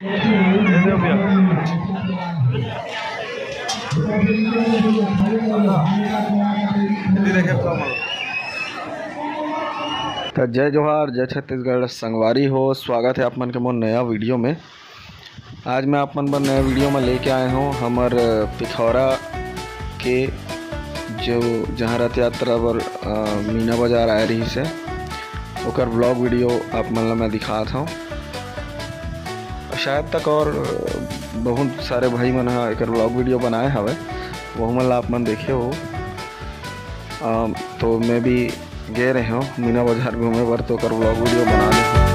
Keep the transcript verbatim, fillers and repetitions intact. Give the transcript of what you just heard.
दे दे भैया। ये देखे तो हम। त जय जोहार, जय छत्तीसगढ़ संगवारी हो, स्वागत है आप मन के मोर नया वीडियो में। आज मैं आप मन बर नया वीडियो में लेके आए हूँ हमर पिथौरा के, जो जहाँ रथ यात्रा बर, अ, मीना बाजार आए रहिस हे, ओकर व्लॉग वीडियो आप मन ला मैं दिखात हूँ। शायद तक और बहुत सारे भाई मन ह एकर व्लॉग वीडियो बनाए हवे, वहू मन ला आप मन देखे हो। अ, तो मैं भी गे रहे हूँ मीना बाजार घूमे बर, तो ओकर व्लॉग वीडियो बना ले।